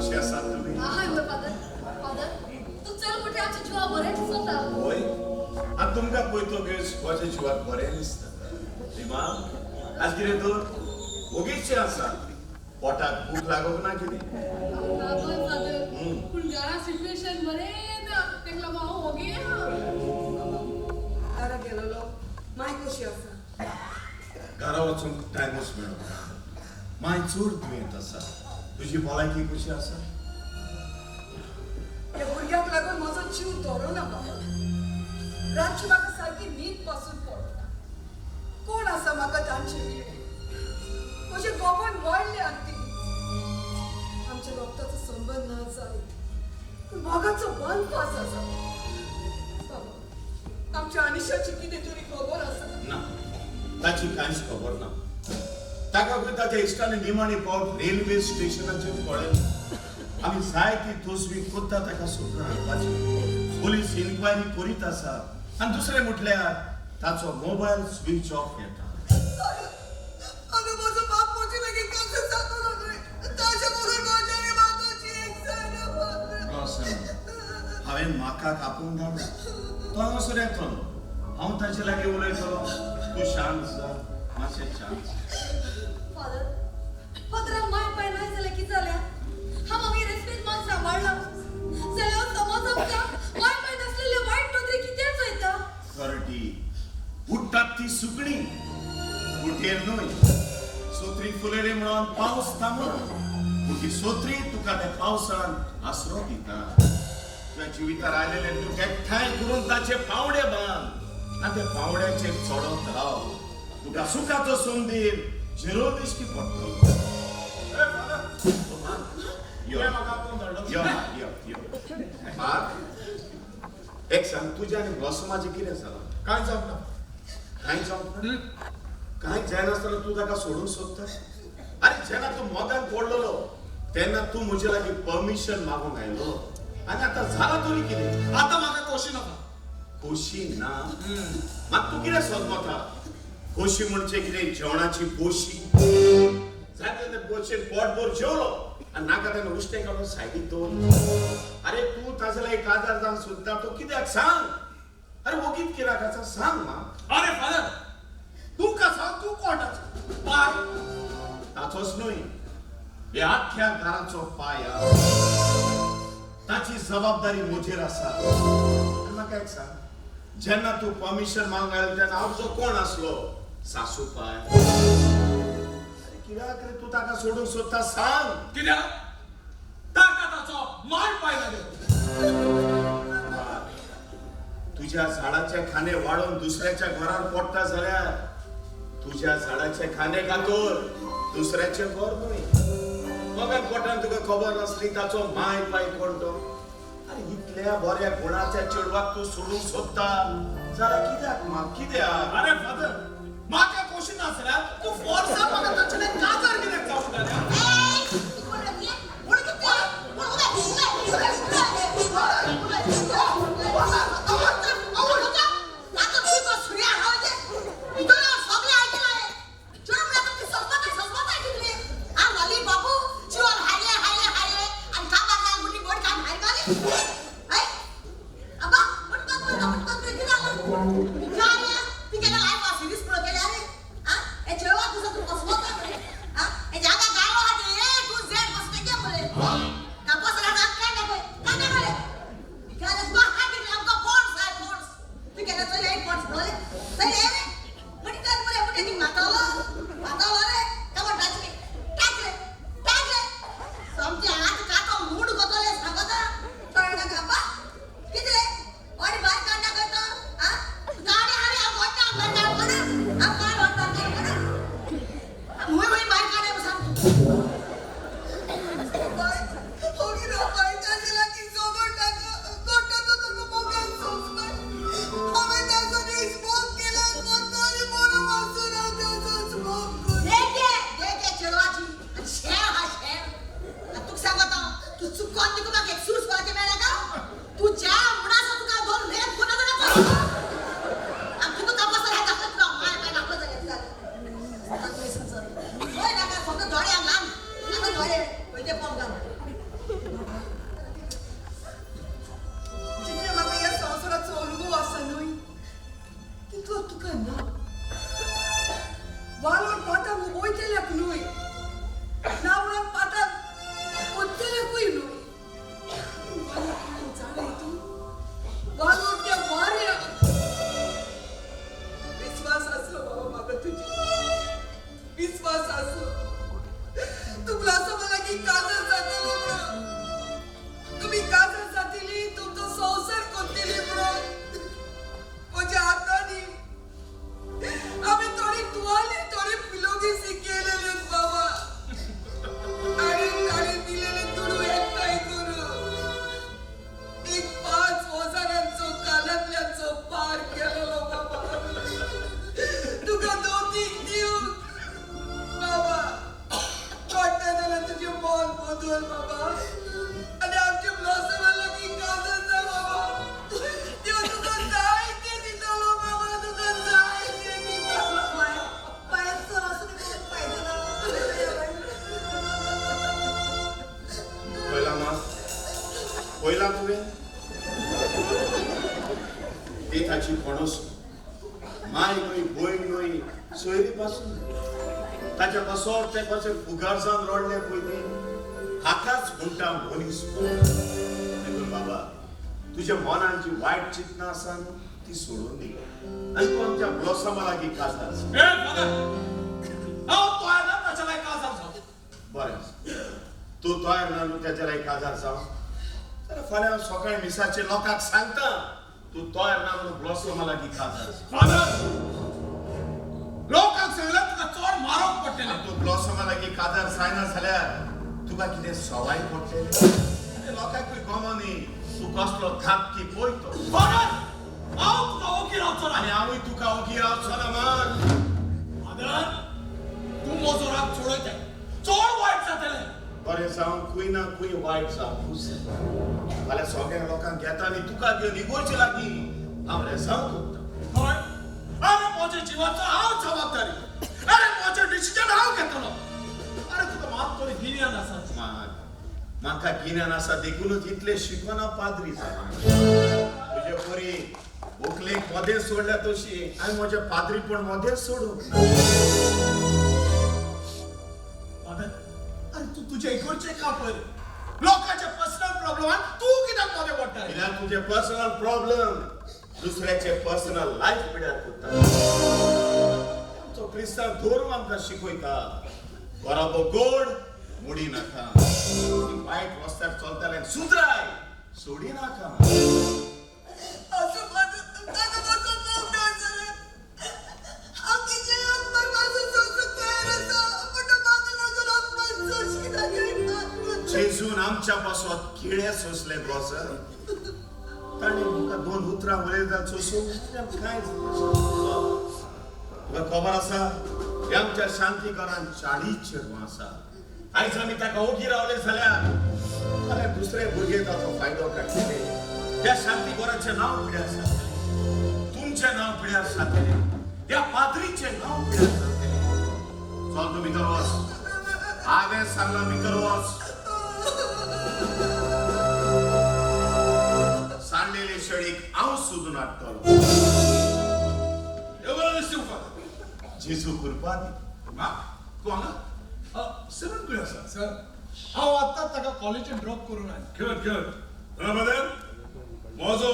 कशी आसात तुमी? हाय वय फादर. फादर, तूं चल मोठे आमच्या जिवा बरें दिसता. होय, आनी तुमकां पळयतकीच म्हज्या जिवाक बरें दिसता. रिमा, आज कितें तर ओगीचशें आसा, पोटाक भूक लागूंक ना कितें? ना गोय फादर, पूण घरा सिट्युएशन बरें ना, तेका लागून हांव ओगी आहा. घरा गेलोलो माय कशी आसा? घरा वचूंक टायमूच मेळना. माय चड दुयेंत आसा. तुजी भलायकी कशी आसा? त्या भुरग्याक लागून म्हजो जीव दवरना बाबा. रातची म्हाका सारकी न्हीद पासून पडना. कोण आसा म्हाका तांचे विणे? म्हजे गोपान वाडले आनी ती आमच्या रक्ताचो संबंद ना जायत, पूण मोगाचो बनपास आसा. बाबा, आमच्या अनिशाची कितें तरी खबर आसा? ना, ताची कांयच खबर ना. ताका खंय ताच्या इश्टांनी निमाणी पावट रेल्वे स्टेशनाचेर पळयलें. आमी जायती तसवी कोत्ता ताका सोदून हाडपाची. पोलीस इन्क्वायरी करीत आसा. आनी दुसरें म्हटल्यार ताचो मोबायल स्विच ऑफ येता. अगं, म्हजो बाप म्हजे लागीं कसो जातलो रे? ताच्या बगर म्हज्या आनी माताची एक जायना. हांवें म्हाका आपोवन धाडलो. तो हांगासर येतलो, हांव ताचे लागीं उलयतलो. तूं शांत जा, मातशें शांत जा. फादर, फादर, माय पाय नाय जाल्यार कितें जाल्यार? हांव आमी रेस्पेद मान सांबाळ्ळा जाल्यार समज आमकां माय पाय नासलेले वायट नदरे कित्याक चोयता? करटी उडटात ती सुकणी उठेर न्हय. सोत्री फुलयली म्हणून पावस थांबना, पूण ती सोत्री तुका त्या पावसान आसरो दिता. तुज्या जिवितार आयलेले तूं एकठांय करून ताचे पावडे बांद आनी त्या पावड्याचेर चडत राव. तुका सुखाचो संदीर झिरो दिश्टी पडटलो. यो यो यो यो मार्क, एक सांग, तुज्या आनी ब्लॉसमाचें कितें जालां? कांय जावंक ना. कांय जावंक ना? कांय जायनासतना तूं ताका सोडूंक सोदता? आरे, जेन्ना तूं मोगान पडलेलो तेन्ना तूं म्हजे लागीं परमिशन मागूंक आयलो, आनी आतां जालां तरी कितें? आतां म्हाका खोशी नाका. खोशी ना? मात तूं कितें सोदता? खोशी म्हणजे कितें, जेवणाची बोशी? जाय तेन्ना बोशेन पोटभर जेवलो आनी नाका तेन्ना उश्टें काडून सायडीक दवरलो. अरे, तूं ताजे लागीं काजार जावन सोदता तो कित्याक सांग. अरे, वगीत कित्याक आसा सांग मा. अरे फादर, तूं कसा, तूं कोणाचो पाय? ताचोच न्हय, ह्या आख्ख्या घराचो पाया. ताची जबाबदारी म्हजेर आसा. आनी म्हाका एक सांग, जेन्ना तूं परमिशन मागूंक आयलो तेन्ना आवजो कोण आसलो? सासू पाय. अरे, कित्याक रे तूं ताका सोडूंक सोदता सांग. कित्याक ताका ताचो माय पाय लागेल. तुझ्या झाडाचे खांदे वाडोवन दुसऱ्याच्या घरार पडटा जाल्यार तुझ्या झाडाचे खांदे कातोर, दुसऱ्याचें घर न्हय. मगान पोटान तुका खबर नासली ताचो माय पाय कोण तो. अरे, इतल्या बऱ्या गुणाच्या चेडवाक तूं सोडूंक सोदता जाल्यार कित्याक मा, कित्याक? अरे फादर, म्हाका खोशी नासल्यार तूं फोर्सान म्हाका ताचे काजार कित्याक जावंक जाल्या? बाबा आनी आमच्या ब्लॉसमा लागीं काजार जा बाबा. देव तुका जायते दितलो बाबा, तुका जायते दितलो. पांयात चल आसूं दी, फायदो ना. पयला मा पयला तुवें ती ताची पणस माय न्हय, भयण न्हय, सोयरी पासून ताच्या पासोर ते कशें फुगार जावन रडले पळय ती. हाकाच म्हणटा मनीस. देखून बाबा, तुज्या मनान जी वायट चिंतना आसा न्हू ती सोडून दी आनी तूं आमच्या ब्लॉसमा लागीं काजार जा. ए फादर, हांव तयार ना ताच्या लागीं काजार जावं. बरें आसा, तूं तयार ना न्हू ताच्या लागीं काजार जावं जाल्यार फाल्यां हांव सकाळीं मिसाचेर लोकांक सांगता तूं तयार ना म्हणून ब्लॉसमा लागीं काजार जा. फादर, लोकांक सांगल्यार तुका चड मारोंक पडटलें. तूं ब्लॉसमा लागीं काजार जायना जाल्यार तुका कितें सवाय पडटलें? आनी लोकांकूय गमो न्ही तूं कसलो धापकी पळय तो. फादर, हांव तुका ओगी रावचो ना. आनी हांवूय तुका ओगी रावचो ना मान. फादर, तूं म्हजो राग चडयताय, चड वायट जातलें. बरें जावं, खंय ना खंय वायट जावंकूच जाय. फाल्यां सगळ्या लोकांक घेता आनी तुका घेवन इगोर्जे लागीं हांव रेजांव करता. हय, अरे म्हज्या जिवाचो हांव जबाबदारी, अरे म्हजें डिसिजन हांव घेतलो. अरे तुका मात तरी गिन्यान आसा. म्हाका गिन्यान आसा देखूनच इतलें शिकून हांव पाद्री जालां. तुजे परी व्हंकलेक मदें सोडल्या तशी हांवें म्हजें पाद्रीपण मदेंच सोडूंक ना. फादर, अरे तूं तुजे इगोर्जे का पळय, लोकांच्या पर्सनल प्रॉब्लमान तूं कित्याक मदें पडटा? कित्याक तुजे पर्सनल प्रॉब्लम दुसऱ्याचे पर्सनल लायफ पिड्यार करता. आमचो क्रिस्तांव धर्म आमकां शिकयता, बराबर गोड मोडी नाका, वायट रस्त्यार चलतल्यांक सुदराय सोडी नाका. असो माझो ताजो कसो मोग नासले. हांव कितलें अपमान माझो सोंसूंक तयार आसा, पूण तो म्हाका लागून अपमान सोंशिना. जेजून आमच्या पासत किळे सोंसले ब्लॉसर. ताणें म्हाका दोन उतरां उलयता सोंसूंक कांयच. तुका खबर आसा, हे आमच्या शांतीकरान 40 चेडवां आसा. आयज आमी ताका ओगी रावले जाल्यार फाल्यां दुसरे भुरगे ताचो फायदो काडटले. त्या शांतीघराचें नांव पिड्यार जातलें, तुमचें नांव पिड्यार जातलें, त्या पाद्रीचें नांव पिड्यार जातलें. चल तूं भितर वच, हांवें सांगलां भितर वच. सांडलेले शेळीक हांव सोदून हाडटलो. देव बरें दिसता फादर. जेजू कृपा दी. मा तूं हांगा सेवन खंय आसा? सर, हांव आत्ताच ताका कॉलेजीन ड्रॉप करून आयलो. खेळ खेळ जाणा फादर, म्हजो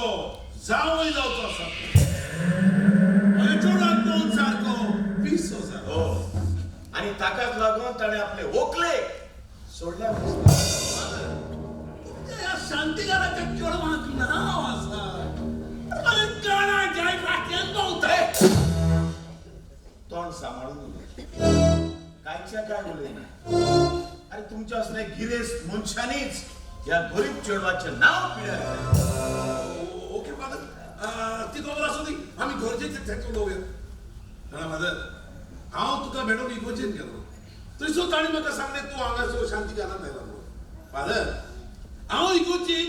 जांवय जावचो आसा. म्हज्या चेडवाक पळोवन सारको पिसो जाला. हो, आनी ताकाच लागून ताणें आपले व्हंकलेक सोडल्या. तुमच्या ह्या शांतीकाराच्या चेडवाक नांव आसा, आनी काणा जाय फाटल्यान भोंवता. तोंड सांबाळून उलय, कांयच्या काय उलयना. अरे तुमच्या असल्या गिरेस्त मनशांनीच ह्या गरीब चेडवाचें नांव पिड्यार केलें. ओके फादर, ती खबर आसूं दी, आमी गरजेचें तें उलोवया. जाणा फादर, हांव तुका मेळून इगोर्जेन गेलो, थंयसर ताणें म्हाका सांगलें तूं हांगासर शांतीकारान आयला म्हणून. फादर, हांव इगोर्जेक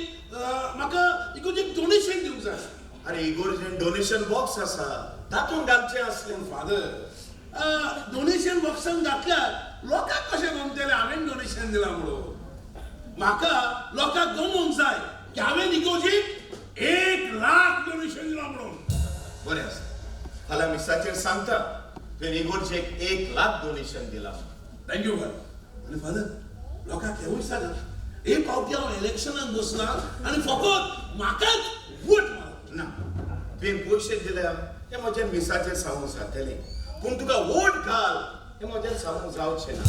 म्हाका इगोर्जेक डोनेशन दिवंक जाय. अरे इगोर्जेन डोनेशन बॉक्स आसा, तातूंत घालचें आसलें. पूण फादर, डोनेशन बॉक्सान घातल्यार लोकांक कशें गमतलें हांवें डोनेशन दिलां म्हणून? म्हाका लोकांक गमोवंक जाय की हांवें इगोर्जेक 1 लाख डोनेशन दिलां म्हणून. बरें आसा, फाल्यां मिसाचेर सांगता तुवें इगोर्जेक 1 लाख डोनेशन दिलां. Thank you father. आनी फादर, लोकांक हेंवूय सांगा, एक फावटी हांव इलेक्शनाक बसला आनी फकत म्हाकाच वोट मार. ना, तुवें पयशे दिल्या तें म्हज्या मिसाचेर सांगूंक जातलें, पूण तुका वोट घाल हें म्हज्यान सांगूंक जावचें ना.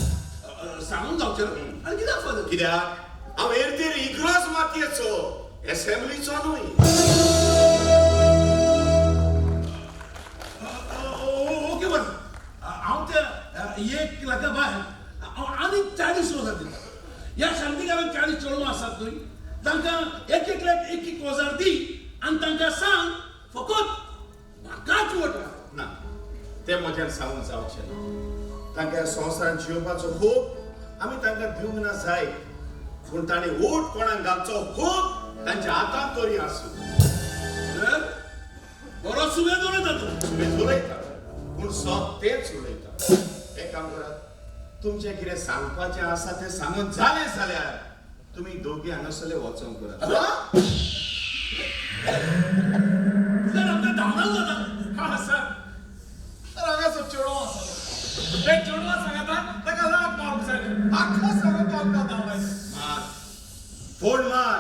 सांगूंक जावचें ना? आनी कित्याक फादर? कित्याक हांव एरदेर इग्रोज मातयेचो, एसेंब्लीचो न्हय. ओके बरें, हांव त्या 1 लाखा भायर हांव आनीक 40 वर्सां दिता. ह्या शांतीकारांक 40 चेडवां आसात न्हय, तांकां एक एकल्याक 1-1 हजार दी आनी तांकां सांग फकत म्हाकाच वोट घाल. ना, तें म्हज्यान सांगूंक जावचें ना. तांकां संवसारांत जियोवपाचो होप आमी तांकां दिवंक ना जायत, पूण ताणें वोट कोणाक घालचो खूब तांच्या हातांत तरी आसूं. बरो सुबेज उलयता तूं. सुबेज उलयता पूण सत तेंच उलयता. एक काम करात, तुमचें कितें सांगपाचें आसा तें सांगून जालें जाल्यार तुमी दोगी हांगासरले वचोंक करात. सर आमकां धांवडावंक जाता. हा सर, तर हांगासर चेडो आसा, ते चेडवा सांगता ताका राग मारूंक जाय, आख्खा सगळो आमकां धांवडायता. मार फोड मार,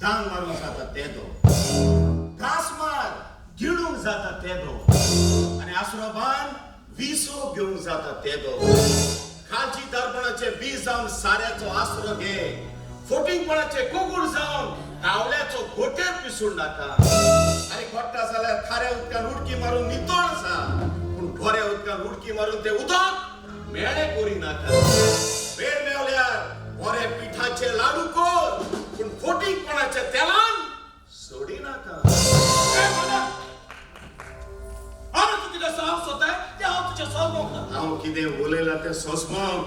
दांग मारूंक जाता तेदो, घास मार गिळूंक जाता तेदो, आनी आसरो बांद विसो घेवंक जाता तेदो. खालची दर्पणाचे बीज जावन साऱ्याचो आसरो घे, फोटिंगपणाचे कुकूर जावन कावल्याचो गोटेर पिसून नाका. आनी खोट्टा जाल्यार खाऱ्या उदकान उडकी मारून नितळ जा, पूण बऱ्या उदकान उडकी मारून ते उदक मेळे करी नाका. वेळ मेवल्यार बरे पिठाचे लाडू कर, पूण फोटिंगपणाच्या तेलान सोडी नाका. अरे तूं कितें सांग सोदताय तें हांव तुजें सोंसमोक ना. हांव कितें उलयलां तें सोंसमोक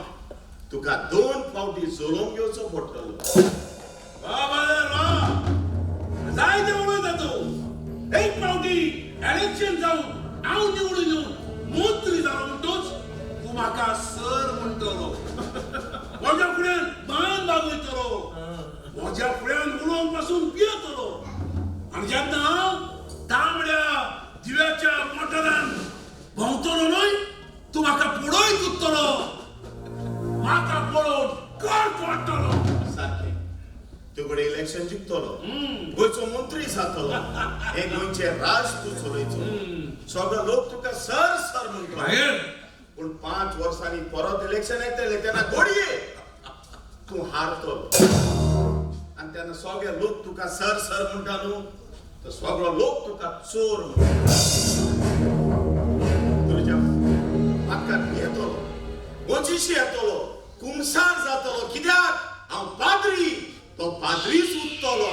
तुका 2 फावटी जोलोवन घेवचो पडटलो. वा फादर वा, जायते उलयता तूं. एक फावटी इलेक्शन जावन हांव निवडून येवन मंत्री जालो म्हणटूच तूं म्हाका सर म्हणटलो, म्हज्या फुड्यान मान बागयतलो, म्हज्या फुड्यान उलोवंक पासून पियेतलो. आनी जेन्ना हांव तांबड्या दिव्याच्या मोटरान भोंवतलो न्हय, तूं म्हाका पळयत उरतलो, म्हाका पळोवन कळ पडटलो. सारकें, तूं घडये इलेक्शन जिखतलो, गोंयचो मंत्री जातलो, हें गोंयचें राज तूं चलयचो, सगळो लोक तुका सर सर म्हणटलो. पूण 5 वर्सांनी परत इलेक्शन येतलें तेन्ना घडये तूं हारतलो, आनी तेन्ना सगळे लोक तुका सर सर म्हणटा न्हू, तर सगळो लोक तुका चोर म्हणटा. तुज्या म्हाका येतलो, गोंजीशी येतलो, कुमसार जातलो, कित्याक हांव पाद्री, तो पाद्रीच उरतलो.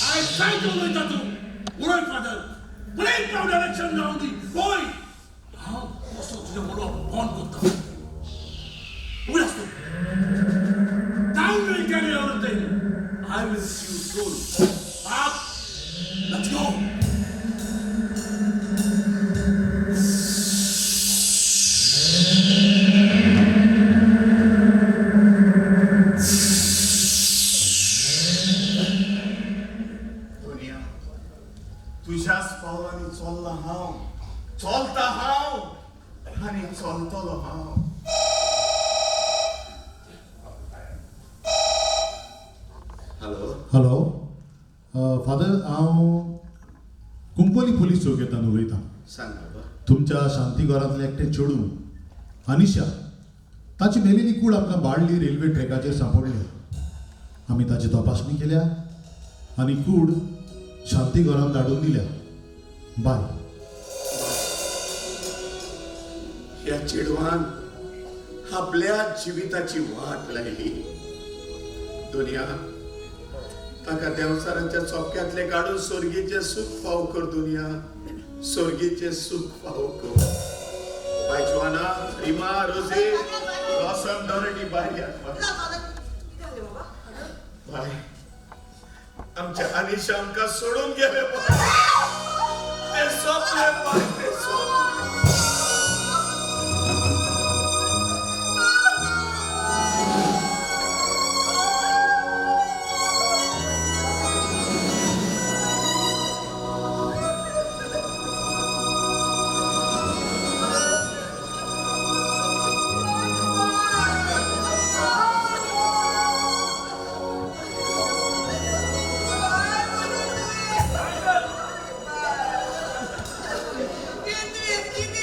आयज जायते उलयता तूं. उलय फादर, पूण एक फावट इलेक्शन जावं दी, पळय हांव कसो तुजें उलोवप बंद करता. उगडास तूं. Time will tell you everything. I will see you soon. Bob, let's go. दुनिया, तुज्याच पावलांनी चल्ला हांव, चलता हांव आनी चलतलो हांव. हॅलो हॅलो फादर, हांव कुंकवली पुलीस चौकेंतल्यान उलयतां. सांग बाबा. तुमच्या शांती घरांतलें एकटें चेडूं अनिशा, ताची मेलेली कूड आमकां बाळ्ळी रेल्वे ट्रॅकाचेर सांपडली. आमी ताची तपासणी केल्या आनी कूड शांती घरांत धाडून दिल्या. बाय. ह्या चेडवान आपल्या जिविताची वाट लायली. दुनिया, ताका देवचारांच्या चोपक्यांतलें काडून स्वर्गीचें सूख फाव कर. दुनिया, स्वर्गीचें सूख फाव कर. बाय जुआना, रिमा, रोजे, ब्लॉसम, डॉरेटी, बाय. बाय, आमच्या अनिशा आमकां सोडून गेले. ते सोंपले बाय, ते सोंपले. कितले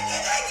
कितें